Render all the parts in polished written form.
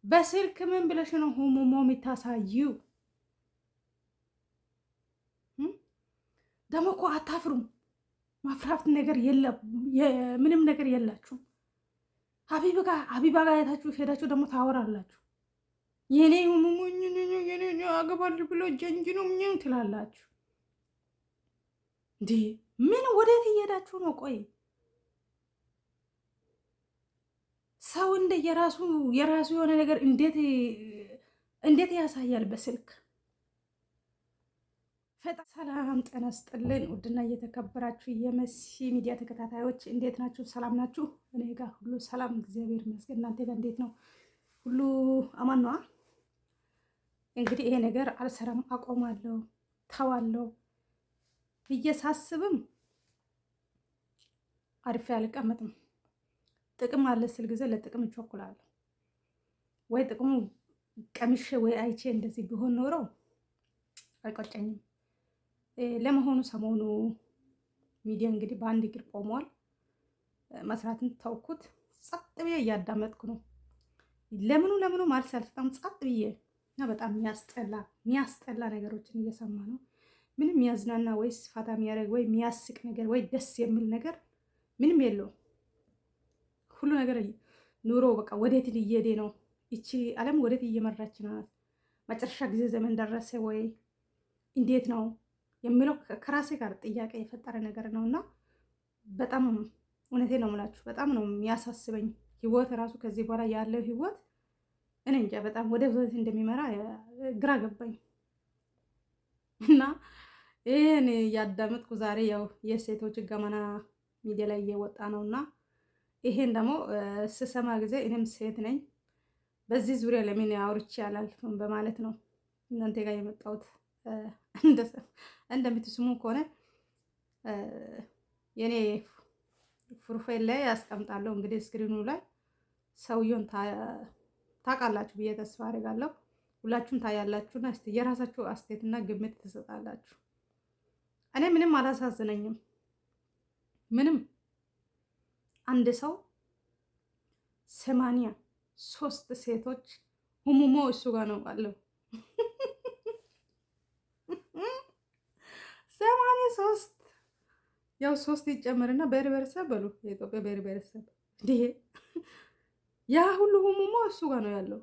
በስልክ ምን ብለሽ ነው ሁሙሞ የሚታሳይው? ደግሞ እኮ አታፍሩም። ማፍራፍት ነገር የለም፣ ምንም ነገር የላችሁም። ሀቢባ ጋር ሀቢባ ጋር ሄዳችሁ ደግሞ ታወራላችሁ። የኔ ሁሙሞ አገባል ብሎ ጀንጅኖ ትላላችሁ። እንዲህ ምን ወዴት እየሄዳችሁ ነው? ቆይ ሰው እንደ የራሱ የራሱ የሆነ ነገር እንዴት እንዴት ያሳያል በስልክ? ሰላም ጤና ይስጥልን። ውድና እየተከበራችሁ የመሲ ሚዲያ ተከታታዮች እንዴት ናችሁ? ሰላም ናችሁ? እኔ ጋር ሁሉ ሰላም እግዚአብሔር ይመስገን። እናንተ ጋር እንዴት ነው? ሁሉ አማን ነዋ? እንግዲህ ይሄ ነገር አልሰራም፣ አቆማለሁ፣ ተዋለሁ ብዬ ሳስብም አርፌ አልቀመጥም። ጥቅም አለ ስል ጊዜ ለጥቅም እቸኩላለሁ። ወይ ጥቅሙ ቀምሼ ወይ አይቼ እንደዚህ ቢሆን ኖሮ አይቆጨኝም። ለመሆኑ ሰሞኑ ሚዲያ እንግዲህ በአንድ እግር ቆሟል። መስራትን ተውኩት። ጸጥ ብዬ እያዳመጥኩ ነው። ለምኑ ለምኑ ማለት አልሰጣም። ጸጥ ብዬ እና በጣም የሚያስጠላ የሚያስጠላ ነገሮችን እየሰማ ነው። ምንም የሚያዝናና ወይስ ፋታ የሚያደርግ ወይ የሚያስቅ ነገር ወይ ደስ የሚል ነገር ምንም የለውም። ሁሉ ነገር ኑሮ በቃ ወዴት እየሄደ ነው? ይቺ ዓለም ወዴት እየመራች ናት? መጨረሻ ጊዜ ዘመን ደረሰ ወይ እንዴት ነው የሚለው ከራሴ ጋር ጥያቄ የፈጠረ ነገር ነው። እና በጣም እውነቴ ነው የምላችሁ፣ በጣም ነው የሚያሳስበኝ ህይወት ራሱ ከዚህ በኋላ ያለው ህይወት እኔ እንጃ በጣም ወደ ህይወት እንደሚመራ ግራ ገባኝ። እና ይህን እያዳመጥኩ ዛሬ ያው የሴቶች ገመና ሚዲያ ላይ እየወጣ ነው። እና ይሄን ደግሞ ስሰማ ጊዜ እኔም ሴት ነኝ፣ በዚህ ዙሪያ ለምን አውርቼ አላልፍም በማለት ነው እናንተ ጋር የመጣሁት። እንደምትስሙ ከሆነ የኔ profile ላይ ያስቀምጣለሁ። እንግዲህ screen ኑ ላይ ሰውየውን ታውቃላችሁ ብዬ ተስፋ አድርጋለሁ። ሁላችሁም ታያላችሁና እስቲ የራሳችሁ አስተያየትና ግምት ትሰጣላችሁ። እኔ ምንም አላሳዝነኝም። ምንም አንድ ሰው 83 ሴቶች ሁሙሞ እሱ ጋር ነው አለው። 83 ያው ሶስት ይጨመርና ብሔር ብሔረሰብ በሉ፣ የኢትዮጵያ ብሔር ብሔረሰብ እንዲህ ያ ሁሉ ሁሙሞ እሱ ጋር ነው ያለው።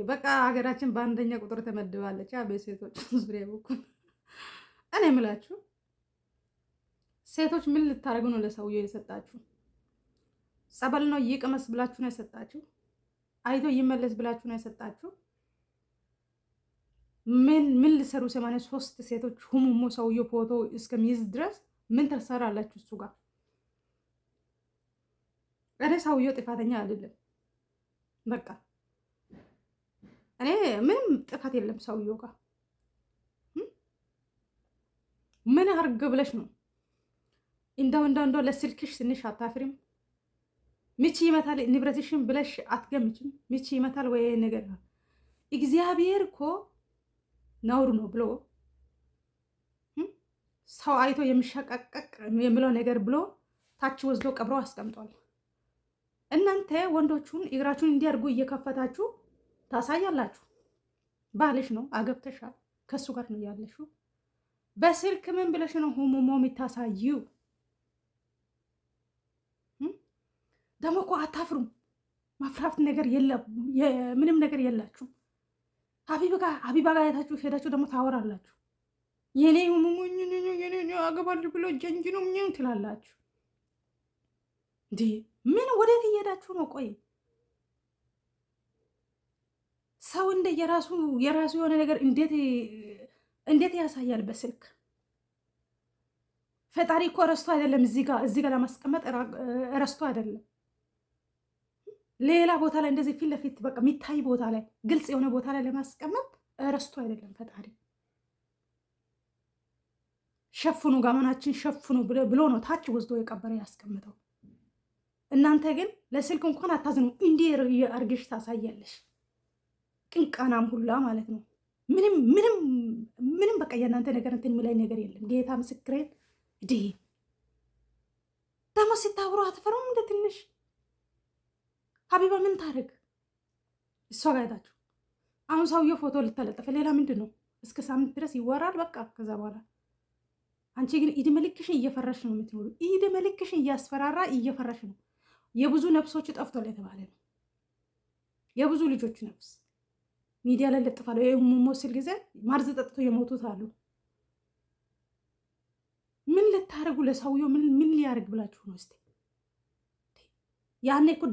በቃ ሀገራችን በአንደኛ ቁጥር ተመድባለች በሴቶች ዙሪያ በኩል። እኔ የምላችሁ ሴቶች ምን ልታደርጉ ነው ለሰውየው የሰጣችሁ? ጸበል ነው ይቅመስ ብላችሁ ነው የሰጣችሁ? አይቶ ይመለስ ብላችሁ ነው የሰጣችሁ? ምን ምን ልሰሩ? 83 ሴቶች ሁሙሞ ሰውየው ፎቶ እስከሚይዝ ድረስ ምን ትሰራላችሁ እሱ ጋር? እኔ ሰውየው ጥፋተኛ አይደለም። በቃ እኔ ምንም ጥፋት የለም ሰውየው ጋር። ምን አርግ ብለሽ ነው እንደው እንደው እንደው ለስልክሽ ትንሽ አታፍሪም? ምች ይመታል ንብረትሽን ብለሽ አትገምችም? ምች ይመታል ወይ ነገር ነው። እግዚአብሔር እኮ ነውር ነው ብሎ ሰው አይቶ የሚሸቀቀቅ የሚለው ነገር ብሎ ታች ወስዶ ቀብሮ አስቀምጧል። እናንተ ወንዶቹን እግራችሁን እንዲያርጉ እየከፈታችሁ ታሳያላችሁ። ባልሽ ነው፣ አገብተሻል፣ ከሱ ጋር ነው ያለሽው። በስልክ ምን ብለሽ ነው ሁሙሞ የሚታሳይው? ደግሞ እኮ አታፍሩም። ማፍራፍት ነገር የለም፣ ምንም ነገር የላችሁም። ሀቢባ ጋር ሄዳችሁ ደግሞ ታወራላችሁ። የኔ አገባል ብሎ ጀንጅኖ ትላላችሁ። እንዲህ ምን ወዴት እየሄዳችሁ ነው? ቆይ ሰው እንደ የራሱ የራሱ የሆነ ነገር እንዴት እንዴት ያሳያል በስልክ? ፈጣሪ እኮ ረስቶ አይደለም፣ እዚህ ጋር እዚህ ጋር ለማስቀመጥ ረስቶ አይደለም። ሌላ ቦታ ላይ እንደዚህ ፊት ለፊት በቃ የሚታይ ቦታ ላይ ግልጽ የሆነ ቦታ ላይ ለማስቀመጥ ረስቶ አይደለም ፈጣሪ። ሸፍኑ፣ ጋመናችን ሸፍኑ ብሎ ነው ታች ወስዶ የቀበረ ያስቀምጠው። እናንተ ግን ለስልክ እንኳን አታዝኑ። እንዲህ አርግሽ ታሳያለሽ። ቅንቃናም ሁላ ማለት ነው። ምንም ምንም ምንም በቃ የእናንተ ነገር እንትን የሚለኝ ነገር የለም። ጌታ ምስክሬን። እንዲህ ደግሞ ሲታብሮ አትፈሩም? እንደ ትንሽ ሀቢባ ምን ታደርግ? እሷ ጋር ሄዳችሁ አሁን ሰውየው ፎቶ ልተለጠፈ ሌላ ምንድን ነው? እስከ ሳምንት ድረስ ይወራል። በቃ ከዛ በኋላ አንቺ ግን ዕድሜ ልክሽን እየፈራሽ ነው የምትኖሩ። ዕድሜ ልክሽን እያስፈራራ እየፈራሽ ነው። የብዙ ነፍሶች ጠፍቷል የተባለ ነው። የብዙ ልጆች ነፍስ ሚዲያ ላይ ለጥፋለሁ። ይህ ሲል ጊዜ ማርዝ ጠጥቶ የሞቱት አሉ። ምን ልታደርጉ ለሰውየው ምን ሊያደርግ ብላችሁ ነው? እስቲ ያኔ እኮ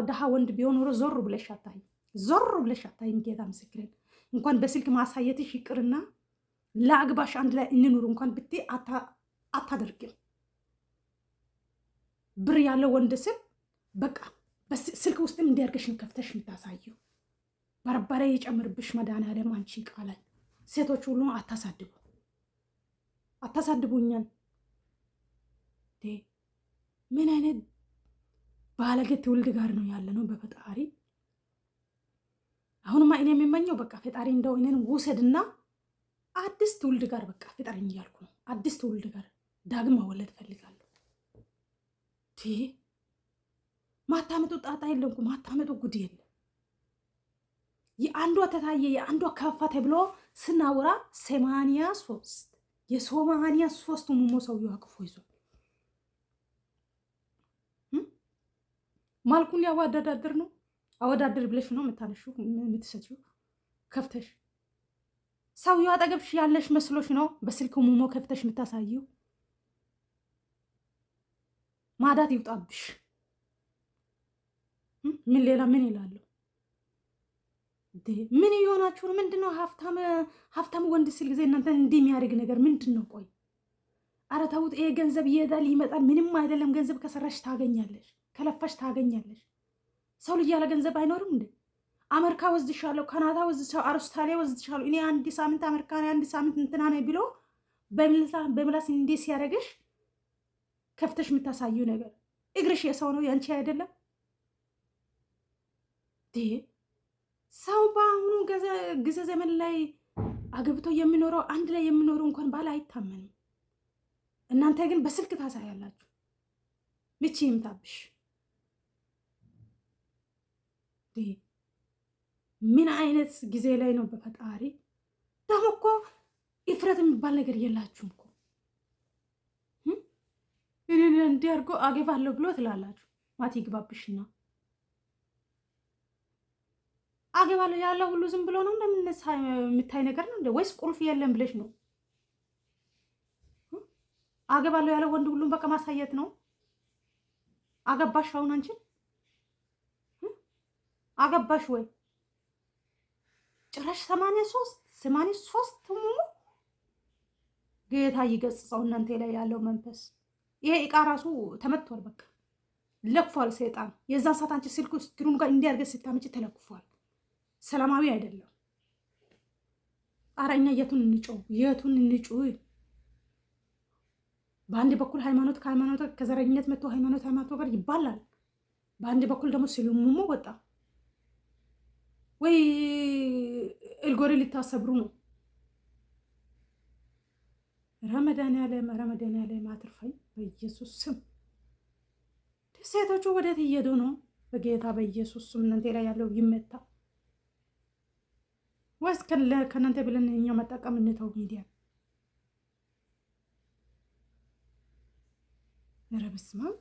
ድሃ ወንድ ቢሆን ኖሮ ዞር ብለሽ አታይም፣ ዞር ብለሽ አታይም። ጌታ ምስክሬን እንኳን በስልክ ማሳየትሽ ይቅርና ለአግባሽ አንድ ላይ እንኑር እንኳን ብትይ አታደርግም። ብር ያለው ወንድ ስል በቃ በስልክ ውስጥም እንዲያርገሽ ነው ከፍተሽ የምታሳየው። በርበሬ የጨምርብሽ መድኃኒዓለም አንቺ ቃላል ሴቶች ሁሉ አታሳድቡ፣ አታሳድቡ እኛን። ምን አይነት ባለጌ ትውልድ ጋር ነው ያለ ነው? በፈጣሪ አሁንማ እኔ የሚመኘው በቃ ፈጣሪ እንደው እኔን ውሰድና አዲስ ትውልድ ጋር በቃ ፍጠረኝ እያልኩ ነው። አዲስ ትውልድ ጋር ዳግም መወለድ እፈልጋለሁ። ማታመጡ ጣጣ የለም እኮ ማታመጡ ጉድ የለም። የአንዷ ተታየ የአንዷ ከፋ ተብሎ ስናወራ 83 የ83 ሙሞ ሰውዬው አቅፎ ይዟል። ማልኩን ሊያወዳዳድር ነው። አወዳድር ብለሽ ነው የምታነሺው የምትሰጪው ከፍተሽ ሰውየው አጠገብሽ ያለሽ መስሎሽ ነው በስልክ ሙሞ ከፍተሽ የምታሳየው። ማዳት ይውጣብሽ። ምን ሌላ ምን ይላሉ? ምን እየሆናችሁ ነው? ምንድን ነው ሀብታም ወንድ ሲል ጊዜ እናንተ እንዲህ የሚያደርግ ነገር ምንድን ነው? ቆይ ኧረ ተውት። ይሄ ገንዘብ ይሄዳል ይመጣል፣ ምንም አይደለም። ገንዘብ ከሰራሽ ታገኛለሽ፣ ከለፋሽ ታገኛለሽ። ሰው ልጅ ያለ ገንዘብ አይኖርም እንዴ? አሜሪካ ወስድሻለሁ፣ ካናዳ ወስድሻለሁ፣ አውስትራሊያ ወስድሻለሁ፣ እኔ አንድ ሳምንት አሜሪካ አንድ ሳምንት እንትና ነኝ ብሎ በምላስ እንዲህ ሲያደርግሽ ከፍተሽ የምታሳዩ ነገር እግርሽ የሰው ነው ያንቺ አይደለም። ሰው በአሁኑ ጊዜ ዘመን ላይ አገብቶ የሚኖረው አንድ ላይ የሚኖረው እንኳን ባል አይታመንም። እናንተ ግን በስልክ ታሳያላችሁ። ምቺ ይምታብሽ። ምን አይነት ጊዜ ላይ ነው? በፈጣሪ ደግሞ እኮ እፍረት የሚባል ነገር የላችሁም እኮ። እኔን እንዲህ አድርጎ አገባለሁ ብሎ ትላላችሁ። ማት ይግባብሽና አገባለሁ ያለው ሁሉ ዝም ብሎ ነው እንደምነሳ የምታይ ነገር ነው እንደ ወይስ ቁልፍ የለም ብለሽ ነው? አገባለሁ ያለው ወንድ ሁሉም በቃ ማሳየት ነው። አገባሽ አሁን አንቺን አገባሽ ወይ? ጭራሽ 83 83 ሙሙ ጌታ ይገጽጸው እናንተ ላይ ያለው መንፈስ። ይሄ እቃ ራሱ ተመቷል፣ በቃ ለክፏል ሰይጣን። የዛን ሰዓት አንቺ ስልኩ screen ኡ ጋር እንዲያርገ ስታመጪ ተለክፏል። ሰላማዊ አይደለም። ኧረ እኛ የቱን እንጩህ? የቱን እንጩህ? በአንድ በኩል ሃይማኖት ከሃይማኖት ከዘረኝነት መጥቶ ሃይማኖት ሃይማኖት ጋር ይባላል። በአንድ በኩል ደግሞ ስልሙሙ ወጣ ወይ እልጎሪ ሊታሰብሩ ነው። ረመዳን ያለ ረመዳን ያለ ማትርፈኝ በኢየሱስ ስም። ሴቶቹ ወዴት እየሄዱ ነው? በጌታ በኢየሱስ ስም እናንተ ላይ ያለው ይመታ። ወይስ ከእናንተ ብለን እኛ መጠቀም እንተው ሚዲያ? ኧረ በስመ አብ።